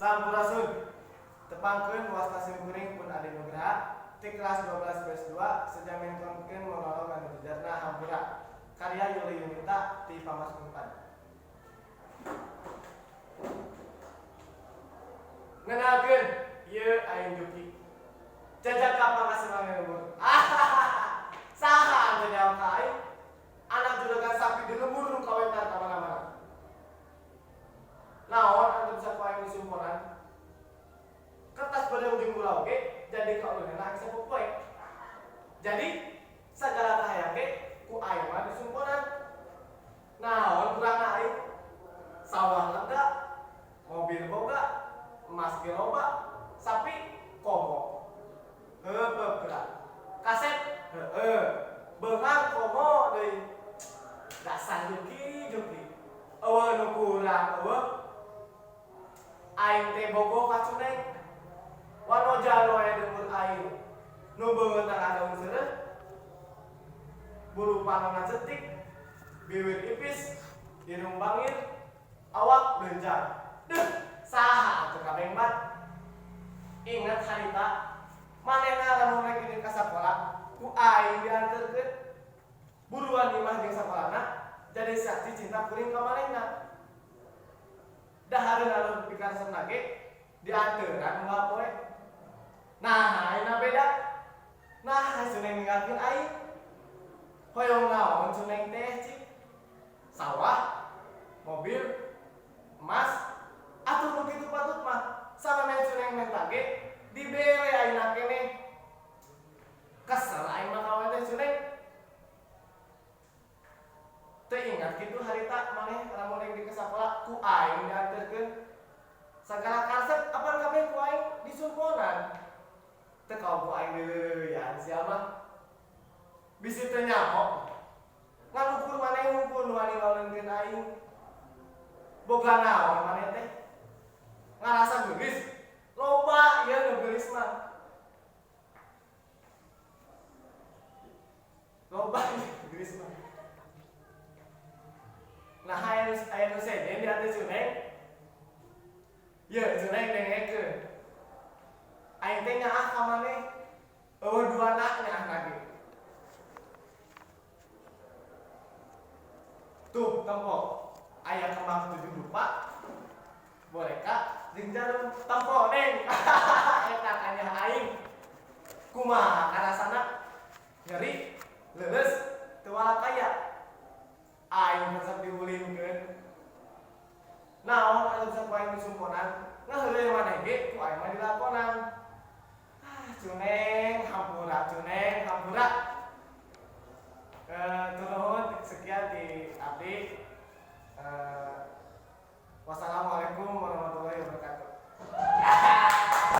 Sampurasun. Tepangkeun wasta simkuring pun Adi Nugraha ti kelas 12 PS 2 sejamin konkeun monolog anu jejarna hampura karya Yuli Yunita ti Famas Unpad. Ngenalkeun ieu aing Juki. Jajaka pangaseman lembur. Saha anu nyaho ka aing? Anak juragan sapi di lembur nu kawentar ka mana-mana. Naon anu bisa ku aing disumponan? Kertas bade ujung gula oge jadi kauleuneuna aing sapopoe. Jadi sagala kahayang ge ku aing mah disumponan. Naon kurangna aing? Sawah lega, mobil boga, emas ge loba, sapi komo. Heupeut geura. Kasep heueuh. Beunghar komo deui. Dasar Juki, Juki. Eueuh nu kurang eueuh. Aing teh bogoh ka Cuneng. Wanoja nu aya di lembur aing. Nu beungeut daun seureuh. Bulu panonna cetik, biwir ipis, irung bangir, awak leunjang. Deuh, saha atuh kabengbat? Ingat harita, manehna lamun rek ka sakola ku aing dianterkeun. Buruan imah jeung sakolana jadi saksi cinta kuring ka manehna. Dahareun anu pikaresepna ge dianteuran unggal poe. Nah, ayeuna beda. Nah, Cuneng ninggalkeun aing. Hoyong naon Cuneng teh cik? Sawah, mobil, emas, atuh nu kitu patut mah. Samemeh Cuneng menta ge dibere ayeuna keneh. Kesel aing mah ka teh Cuneng. Teu ingat kitu harita maneh lamun rek di ka sakola ku aing dianterkeun. Sagala karesep apan kabeh ku aing disumponan. Teu kaum ku aing deuleuyan sia mah. Bisi teu nyaho. Ngan ukur maneh hungkul nu wani ngauleunkeun aing. Boga naon maneh teh? Ngarasa geulis? Loba ieu nu geulis mah. Loba geulis mah. Nah, aya nu sejen di hati Cuneng. Ye, Cuneng dengekeun. Aing teh nyaah ka maneh. Eueuh duana nyaah lagi. Tuh, tempo. Aya kembang 7 rupa. Boneka jeung jarum tempo neng. Eta kanyah aing. Kumaha karasana? Nyeri, leuleus, teu walakaya. Aing resep diulinkeun. Naon anu bisa ku aing disumponan? Ngaheureuy maneh ge ku aing mah dilakonan. Ah, Cuneng, hampura Cuneng, hampura. Turun sekian di abdi.